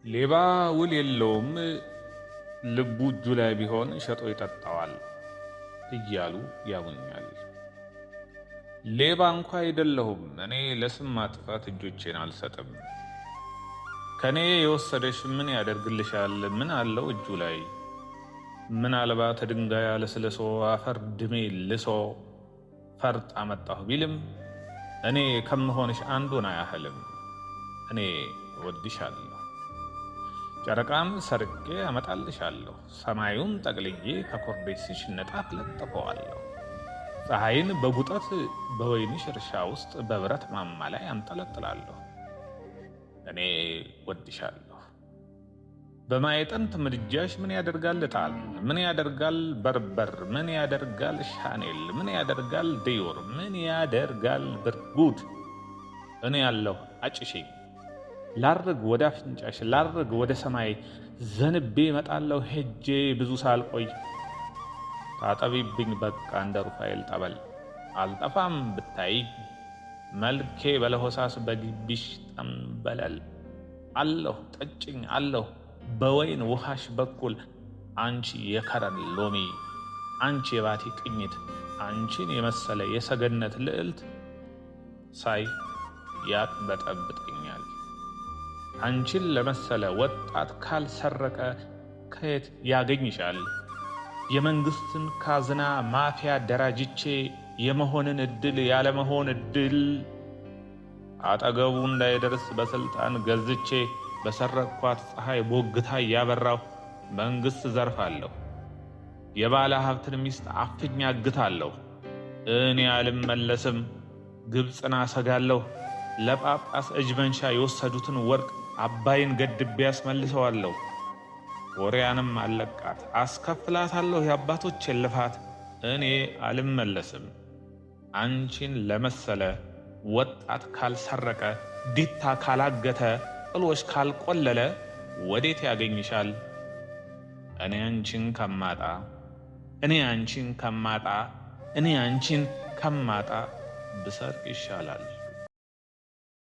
ሌባ ውል የለውም፣ ልቡ እጁ ላይ ቢሆን ሸጦ ይጠጣዋል እያሉ ያሙኛል። ሌባ እንኳ አይደለሁም፣ እኔ ለስም ማጥፋት እጆቼን አልሰጥም። ከእኔ የወሰደሽ ምን ያደርግልሻል? ምን አለው እጁ ላይ? ምናልባት ድንጋይ አለስልሶ አፈር ድሜ ልሶ ፈርጥ አመጣሁ ቢልም እኔ ከምሆንሽ አንዱን አያህልም። እኔ እወድሻለሁ። ጨረቃን ሰርቄ አመጣልሻለሁ። ሰማዩን ጠቅልዬ ከኮርቤስሽ ንጣፍ ለጥፈዋለሁ። ፀሐይን በጉጠት በወይንሽ እርሻ ውስጥ በብረት ማማ ላይ አንጠለጥላለሁ። እኔ ወድሻለሁ። በማዕጠንት ምድጃሽ ምን ያደርጋል ዕጣን፣ ምን ያደርጋል በርበር፣ ምን ያደርጋል ሻኔል፣ ምን ያደርጋል ዲዮር፣ ምን ያደርጋል ብርጉድ። እኔ ያለሁ አጭሽኝ። ላርግ ወደ አፍንጫሽ፣ ላርግ ወደ ሰማይ፣ ዘንቤ እመጣለሁ ሄጄ ብዙ ሳልቆይ። ታጠቢብኝ በቃ እንደ ሩፋኤል ጠበል፣ አልጠፋም ብታይ መልኬ በለሆሳስ በግቢሽ ጠንበለል። አለሁ ጠጭኝ አለሁ በወይን ውሃሽ በኩል፣ አንቺ የከረን ሎሚ፣ አንቺ የባቲ ቅኝት፣ አንቺን የመሰለ የሰገነት ልዕልት ሳይ ያቅበጠብጠኛል። አንቺን ለመሰለ ወጣት ካልሰረቀ ከየት ያገኝሻል? የመንግስትን ካዝና ማፊያ ደራጅቼ የመሆንን እድል ያለመሆን እድል አጠገቡ እንዳይደርስ በስልጣን ገዝቼ በሰረቅኳት ፀሐይ ቦግታ እያበራሁ መንግስት ዘርፋለሁ። የባለ ሀብትን ሚስት አፍኛ አግታለሁ። እኔ አልመለስም፣ ግብፅን አሰጋለሁ። ለጳጳስ እጅ መንሻ የወሰዱትን ወርቅ አባይን ገድቤ ያስመልሰዋለሁ። ኮሪያንም አለቃት አስከፍላታለሁ የአባቶቼን ልፋት። እኔ አልመለስም። አንቺን ለመሰለ ወጣት ካልሰረቀ፣ ዲታ ካላገተ፣ ጥሎሽ ካልቆለለ ወዴት ያገኝሻል? እኔ አንቺን ከማጣ፣ እኔ አንቺን ከማጣ፣ እኔ አንቺን ከማጣ ብሰርቅ ይሻላል።